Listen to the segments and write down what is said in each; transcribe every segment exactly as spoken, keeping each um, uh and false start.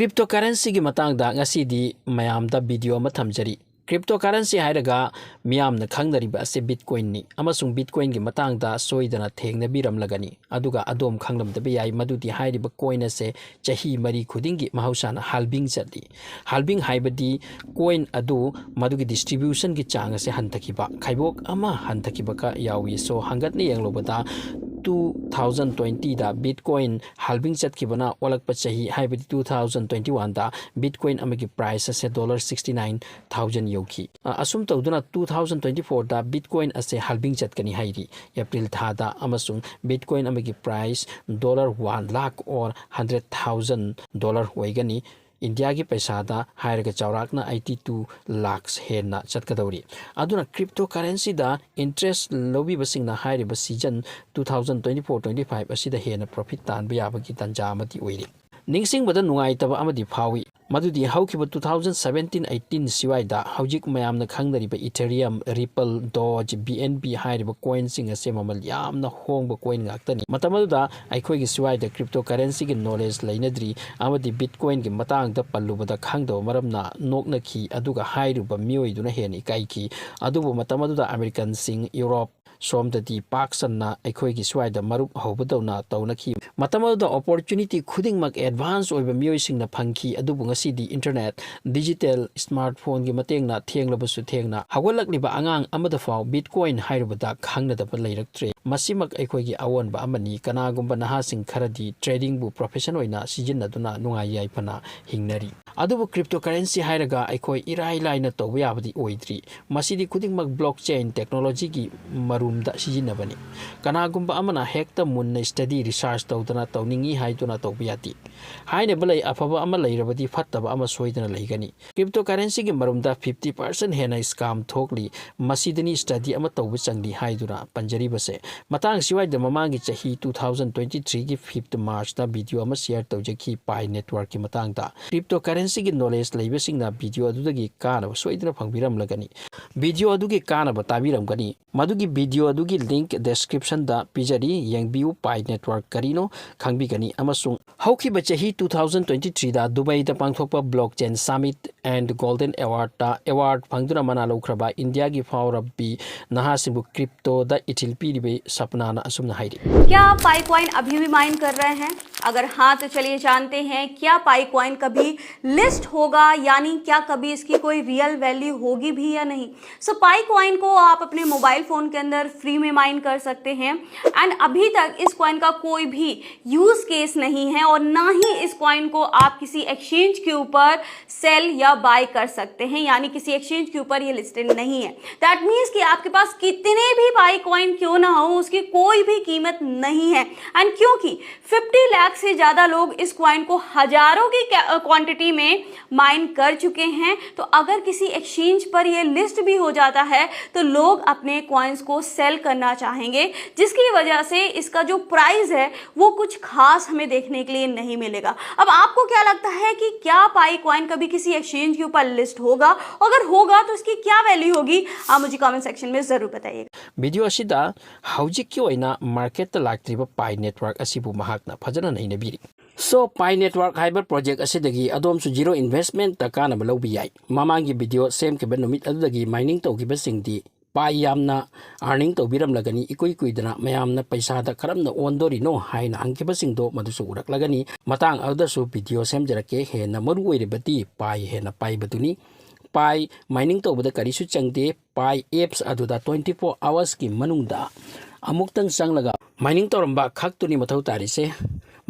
Cryptocurrencyꯒꯤ ꯃꯇꯥꯡꯗ ꯉꯁꯤꯗꯤ ꯃꯌꯥꯝꯗ video ꯑꯃ ꯊꯝꯖꯔꯤ꯫ Cryptocurrency ꯍꯥꯏꯔꯒ ꯃꯤꯌꯥꯝꯅ ꯈꯪꯅꯔꯤꯕ ꯑꯁꯤ Bitcoinꯅꯤ, ꯑꯃꯁꯨꯡ Bitcoinꯒꯤ ꯃꯇꯥꯡꯗ ꯁꯣꯏꯗꯅ ꯊꯦꯡꯅꯕꯤꯔꯝꯂꯒꯅꯤ꯫ ꯑꯗꯨꯒ ꯑꯗꯣꯝ ꯈꯪꯂꯝꯗꯕ ꯌꯥꯏ, ꯃꯗꯨꯗꯤ ꯍꯥꯏꯔꯤꯕ coin ꯑꯁꯦ ꯆꯍꯤ ꯃꯔꯤ ꯈꯨꯗꯤꯡꯒꯤ ꯃꯍꯧꯁꯥꯅ halving ꯆꯠꯂꯤ꯫ Halving ꯍꯥꯏꯕꯗꯤ coin ꯑꯗꯨ ꯃꯗꯨꯒꯤ distributionꯒꯤ ꯆꯥꯡ ꯑꯁꯦ ꯍꯟꯊꯈꯤꯕ, ꯈꯥꯏꯕꯣꯛ ꯑꯃ ꯍꯟꯊꯈꯤꯕꯒ ꯌꯥꯎꯏ꯫ So, ꯍꯪꯒꯠꯅ ꯌꯦꯡꯂꯨꯕꯗ two thousand twentyꯗ Bitcoin halving ꯆꯠꯈꯤꯕꯅ ꯑꯣꯜꯂꯛꯄ ꯆꯍꯤ, ꯍꯥꯏꯕꯗꯤ two thousand twenty oneꯗ Bitcoin ꯑꯃꯒꯤ price ꯑꯁꯦ dollar sixty nine thousand ꯌꯧꯈꯤ꯫ ꯑ, ꯑꯁꯨꯝ ꯇꯧꯗꯨꯅ two thousand twenty fourꯗ Bitcoin ꯑꯁꯦ halving ꯆꯠꯀꯅꯤ ꯍꯥꯏꯔꯤ꯫ April ꯊꯥꯗ, ꯑꯃꯁꯨꯡ Bitcoin ꯑꯃꯒꯤ price dollar one lakh or hundred thousand dollar ꯑꯣꯏꯒꯅꯤ꯫ ꯏꯟꯗꯤꯌꯥꯒꯤ ꯄꯩꯁꯥꯗ ꯍꯥꯏꯔꯒ ꯆꯥꯎꯔꯥꯛꯅ eighty two lakhs ꯍꯦꯟꯅ ꯆꯠꯀꯗꯧꯔꯤ꯫ ꯑꯗꯨꯅ cryptocurrencyꯗ interest ꯂꯧꯕꯤꯕꯁꯤꯡꯅ ꯍꯥꯏꯔꯤꯕ season two thousand twenty four twenty five ꯑꯁꯤꯗ ꯍꯦꯟꯅ profit ꯇꯥꯟꯕ ꯌꯥꯕꯒꯤ ꯇꯥꯟꯖꯥ ꯑꯃꯗꯤ ꯑꯣꯏꯔꯤ꯫ ꯅꯤꯡꯁꯤꯡꯕꯗ ꯅꯨꯡꯉꯥꯏꯇꯕ ꯑꯃꯗꯤ ꯐꯥꯎꯏ꯫ ꯃꯗꯨꯗꯤ ꯍꯧꯈꯤꯕ two thousand seventeen eighteen ꯁꯤꯋꯥꯏꯗ ꯍꯧꯖꯤꯛ ꯃꯌꯥꯝꯅ ꯈꯪꯅꯔꯤꯕ Ethereum, Ripple, Doge, B N B ꯍꯥꯏꯔꯤꯕ coinꯁꯤꯡ ꯑꯁꯦ ꯃꯃꯜ ꯌꯥꯝꯅ ꯍꯣꯡꯕ coin ꯉꯥꯛꯇꯅꯤ꯫ ꯃꯇꯝ ꯑꯗꯨꯗ ꯑꯩꯈꯣꯏꯒꯤ ꯁꯤꯋꯥꯏꯗ cryptocurrencyꯒꯤ knowledge ꯂꯩꯅꯗ꯭ꯔꯤ ꯑꯃꯗꯤ Bitcoinꯒꯤ ꯃꯇꯥꯡꯗ ꯄꯜꯂꯨꯕꯗ ꯈꯪꯗꯕ ꯃꯔꯝꯅ ꯅꯣꯛꯅꯈꯤ, ꯑꯗꯨꯒ ꯍꯥꯏꯔꯨꯕ ꯃꯤꯑꯣꯏꯗꯨꯅ ꯍꯦꯟꯅ ꯏꯀꯥꯏꯈꯤ꯫ ꯑꯗꯨꯕꯨ ꯃꯇꯝ ꯑꯗꯨꯗ Americanꯁꯤꯡ, Europe, ꯁꯣꯝꯗꯗꯤ ꯄꯥꯛ ꯆꯟꯅ ꯑꯩꯈꯣꯏꯒꯤ ꯁ꯭ꯋꯥꯏꯗ ꯃꯔꯨꯞ ꯍꯧꯕꯗꯧꯅ ꯇꯧꯅꯈꯤ꯫ ꯃꯇꯝ ꯑꯗꯨꯗ opportunity ꯈꯨꯗꯤꯡꯃꯛ advance ꯑꯣꯏꯕ ꯃꯤꯑꯣꯏꯁꯤꯡꯅ ꯐꯪꯈꯤ, ꯑꯗꯨꯕꯨ ꯉꯁꯤꯗꯤ internet, digital, smartphoneꯒꯤ ꯃꯇꯦꯡꯅ ꯊꯦꯡꯂꯕꯁꯨ ꯊꯦꯡꯅ ꯍꯧꯒꯠꯂꯛꯂꯤꯕ ꯑꯉꯥꯡ ꯑꯃꯗ ꯐꯥꯎ Bitcoin ꯍꯥꯏꯔꯨꯕꯗ ꯈꯪꯅꯗꯕ ꯂꯩꯔꯛꯇ꯭ꯔꯦ꯫ ꯃꯁꯤꯃꯛ ꯑꯩꯈꯣꯏꯒꯤ ꯑꯑꯣꯟꯕ ꯑꯃꯅꯤ꯫ ꯀꯅꯥꯒꯨꯝꯕ ꯅꯍꯥꯁꯤꯡ ꯈꯔꯗꯤ tradingꯕꯨ profession ꯑꯣꯏꯅ ꯁꯤꯖꯤꯟꯅꯗꯨꯅ ꯅꯨꯡꯉꯥꯏ ꯌꯥꯏꯐꯅ ꯍꯤꯡꯅꯔꯤ꯫ ꯑꯗꯨꯕꯨ cryptocurrency ꯍꯥꯏꯔꯒ ꯑꯩꯈꯣꯏ ꯏꯔꯥꯏ ꯂꯥꯏꯅ ꯇꯧꯕ ꯌꯥꯕꯗꯤ ꯑꯣꯏꯗ꯭ꯔꯤ꯫ ꯃꯁꯤꯗꯤ ꯈꯨꯗꯤꯡꯃꯛ blockchain technologyꯒꯤ ꯃꯔꯨꯝꯗ ꯁꯤꯖꯤꯟꯅꯕꯅꯤ꯫ ꯀꯅꯥꯒꯨꯝꯕ ꯑꯃꯅ ꯍꯦꯛꯇ ꯃꯨꯟꯅ study, research ꯇꯧꯗꯅ ꯇꯧꯅꯤꯡꯏ ꯍꯥꯏꯗꯨꯅ ꯇꯧꯕ ꯌꯥꯗꯦ꯫ ꯍꯥꯏꯅꯕ ꯂꯩ, ꯑꯐꯕ ꯑꯃ ꯂꯩꯔꯕꯗꯤ ꯐꯠꯇꯕ ꯑꯃ ꯁꯣꯏꯗꯅ ꯂꯩꯒꯅꯤ꯫ Cryptocurrencyꯒꯤ ꯃꯔꯨꯝꯗ fifty percent ꯍꯦꯟꯅ scam ꯊꯣꯛꯂꯤ꯫ ꯃꯁꯤꯗꯅꯤ study ꯑꯃ ꯇꯧꯕ ꯆꯪꯂꯤ ꯍꯥꯏꯗꯨꯅ ꯄꯟꯖꯔꯤꯕꯁꯦ꯫ ꯃꯇꯥꯡ ꯁꯤꯋꯥꯏꯗ ꯃꯃꯥꯡꯒꯤ ꯆꯍꯤ two thousand twenty threeꯒꯤ fifth Marchꯇ video ꯑꯃ share ꯇꯧꯖꯈꯤ Pi Networkꯀꯤ ꯃꯇꯥꯡꯗ꯫ Cryptocurrencyꯒꯤ knowledge ꯂꯩꯕꯁꯤꯡꯅ video ꯑꯗꯨꯗꯒꯤ ꯀꯥꯟꯅꯕ ꯁꯣꯏꯗꯅ ꯐꯪꯕꯤꯔꯝꯂꯒꯅꯤ꯫ Video ꯑꯗꯨꯒꯤ ꯀꯥꯟꯅꯕ ꯇꯥꯕꯤꯔꯝꯒꯅꯤ꯫ ꯃꯗꯨꯒꯤ video ꯑꯗꯨꯒꯤ link descriptionꯗ ꯄꯤꯖꯔꯤ, ꯌꯦꯡꯕꯤꯌꯨ꯫ Pi Network ꯀꯔꯤꯅꯣ ꯈꯪꯕꯤꯒꯅꯤ꯫ ꯑꯃꯁꯨꯡ ꯍꯧꯈꯤꯕ ꯆꯍꯤ two thousand twenty threeꯗ ꯗꯨꯕꯩꯗ ꯄꯥꯡꯊꯣꯛꯄ Blockchain Summit and Golden Awardꯇ award ꯐꯪꯗꯨꯅ ꯃꯅꯥ ꯂꯧꯈ꯭ꯔꯕ ꯏꯟꯗꯤꯌꯥꯒꯤ ꯐꯥꯎꯔꯕꯤ ꯅꯍꯥꯁꯤꯡꯕꯨ cryptoꯗ ꯏꯊꯤꯜ ꯄꯤꯔꯤꯕ ꯁꯄꯅꯥꯅ ꯑꯁꯨꯝꯅ ꯍꯥꯏꯔꯤ꯫ क्या आप पाई कॉइन अभी भी माइन कर रहे हैं? अगर हाँ, तो चलिए जानते हैं क्या पाई कॉइन कभी लिस्ट होगा, यानी क्या कभी इसकी कोई रियल वैल्यू होगी भी या नहीं। सो पाई कॉइन को आप अपने मोबाइल फ़ोन के अंदर फ्री में माइन कर सकते हैं। एंड अभी तक इस कॉइन का कोई भी यूज़ केस नहीं है और ना ही इस कॉइन को आप किसी एक्सचेंज के ऊपर सेल या बाय कर सकते हैं, यानी किसी एक्सचेंज के ऊपर ये लिस्टेड नहीं है। दैट मीन्स कि आपके पास कितने भी पाई कॉइन क्यों ना हो, उसकी कोई भी कीमत नहीं है। एंड क्योंकि फिफ्टी लाख से ज़्यादा लोग इस कॉइन को हज़ारों की क्वांटिटी में माइन कर चुके हैं, तो अगर किसी एक्सचेंज पर ये लिस्ट भी हो जाता है तो लोग अपने कॉइन्स को सेल करना चाहेंगे, जिसकी वजह से इसका जो प्राइस है वो कुछ खास हमें देखने के लिए नहीं मिलेगा। अब आपको क्या लगता है कि क्या पाई कॉइन कभी किसी एक्सचेंज के ऊपर लिस्ट होगा? अगर होगा तो इसकी क्या वैल्यू होगी? आप मुझे कमेंट सेक्शन में ज़रूर बताइएगा। Video ꯑꯁꯤꯗ ꯍꯧꯖꯤꯛꯀꯤ ꯑꯣꯏꯅ marketꯇ ꯂꯥꯛꯇ꯭ꯔꯤꯕ Pi Network ꯑꯁꯤꯕꯨ ꯃꯍꯥꯛꯅ ꯐꯖꯅ ꯅꯩꯅꯕꯤꯔꯤ꯫ So, Pi Network ꯍꯥꯏꯕ project ꯑꯁꯤꯗꯒꯤ ꯑꯗꯣꯝꯁꯨ zero investmentꯇ ꯀꯥꯟꯅꯕ ꯂꯧꯕ ꯌꯥꯏ꯫ ꯃꯃꯥꯡꯒꯤ video ꯁꯦꯝꯈꯤꯕ ꯅꯨꯃꯤꯠ ꯑꯗꯨꯗꯒꯤ mining ꯇꯧꯈꯤꯕꯁꯤꯡꯗꯤ Pi ꯌꯥꯝꯅ earning ꯇꯧꯕꯤꯔꯝꯂꯒꯅꯤ꯫ ꯏꯀꯨꯏ ꯀꯨꯏꯗꯅ ꯃꯌꯥꯝꯅ ꯄꯩꯁꯥꯗ ꯀꯔꯝꯅ ꯑꯣꯟꯗꯣꯔꯤꯅꯣ ꯍꯥꯏꯅ ꯍꯪꯈꯤꯕꯁꯤꯡꯗꯣ ꯃꯗꯨꯁꯨ ꯎꯔꯛꯂꯒꯅꯤ꯫ ꯃꯇꯥꯡ ꯑꯗꯨꯗꯁꯨ video ꯁꯦꯝꯖꯔꯛꯀꯦ꯫ ꯍꯦꯟꯅ ꯃꯔꯨ ꯑꯣꯏꯔꯤꯕꯗꯤ Pi ꯍꯦꯟꯅ ꯄꯥꯏꯕꯗꯨꯅꯤ꯫ Pi mining ꯇꯧꯕꯗ ꯀꯔꯤꯁꯨ ꯆꯪꯗꯦ꯫ Pi apps ꯑꯗꯨꯗ twenty four hoursꯀꯤ ꯃꯅꯨꯡꯗ ꯑꯃꯨꯛꯇꯪ ꯆꯪꯂꯒ mining ꯇꯧꯔꯝꯕ ꯈꯛꯇꯨꯅꯤ ꯃꯊꯧ ꯇꯥꯔꯤꯁꯦ꯫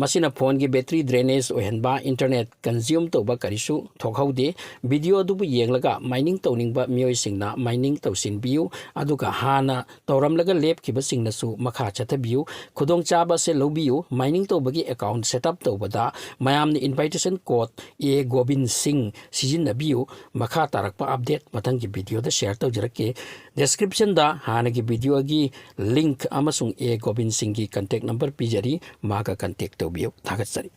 ꯃꯁꯤꯅ ꯐꯣꯟꯒꯤ ꯕꯦꯇ꯭ꯔꯤ ꯗ꯭ꯔꯦꯅꯦꯖ ꯑꯣꯏꯍꯟꯕ, ꯏꯟꯇꯔꯅꯦꯠ ꯀꯟꯖ꯭ꯌꯨꯝ ꯇꯧꯕ ꯀꯔꯤꯁꯨ ꯊꯣꯛꯍꯧꯗꯦ꯫ ꯚꯤꯗꯤꯑꯣ ꯑꯗꯨꯕꯨ ꯌꯦꯡꯂꯒ ꯃꯥꯏꯅꯤꯡ ꯇꯧꯅꯤꯡꯕ ꯃꯤꯑꯣꯏꯁꯤꯡꯅ ꯃꯥꯏꯅꯤꯡ ꯇꯧꯁꯤꯟꯕꯤꯌꯨ, ꯑꯗꯨꯒ ꯍꯥꯟꯅ ꯇꯧꯔꯝꯂꯒ ꯂꯦꯞꯈꯤꯕꯁꯤꯡꯅꯁꯨ ꯃꯈꯥ ꯆꯠꯊꯕꯤꯌꯨ꯫ ꯈꯨꯗꯣꯡꯆꯥꯕ ꯑꯁꯦ ꯂꯧꯕꯤꯌꯨ꯫ ꯃꯥꯏꯅꯤꯡ ꯇꯧꯕꯒꯤ ꯑꯦꯀꯥꯎꯟ ꯁꯦꯠ ꯑꯞ ꯇꯧꯕꯗ ꯃꯌꯥꯝꯅ ꯏꯟꯚꯥꯏꯇꯦꯁꯟ ꯀꯣꯗ ꯑꯦ ꯒꯣꯕꯤꯟ ꯁꯤꯡ ꯁꯤꯖꯤꯟꯅꯕꯤꯌꯨ꯫ ꯃꯈꯥ ꯇꯥꯔꯛꯄ ꯑꯞꯗꯦꯠ ꯃꯊꯪꯒꯤ ꯚꯤꯗꯤꯑꯣꯗ ꯁꯤꯌꯔ ꯇꯧꯖꯔꯛꯀꯦ꯫ ꯗꯦꯁꯀ꯭ꯔꯤꯞꯁꯟꯗ ꯍꯥꯟꯅꯒꯤ ꯚꯤꯗꯤꯑꯣꯒꯤ ꯂꯤꯡꯛ ꯑꯃꯁꯨꯡ ꯑꯦ ꯒꯣꯕꯤꯟ ꯁꯤꯡꯒꯤ ꯀꯟꯇꯦꯛ ꯅꯝꯕꯔ ꯄꯤꯖꯔꯤ, ꯃꯥꯒ ꯀꯟꯇꯦꯛ ꯇꯧꯕꯤꯌꯨ꯫ ꯊꯥꯒꯠꯆꯔꯤ꯫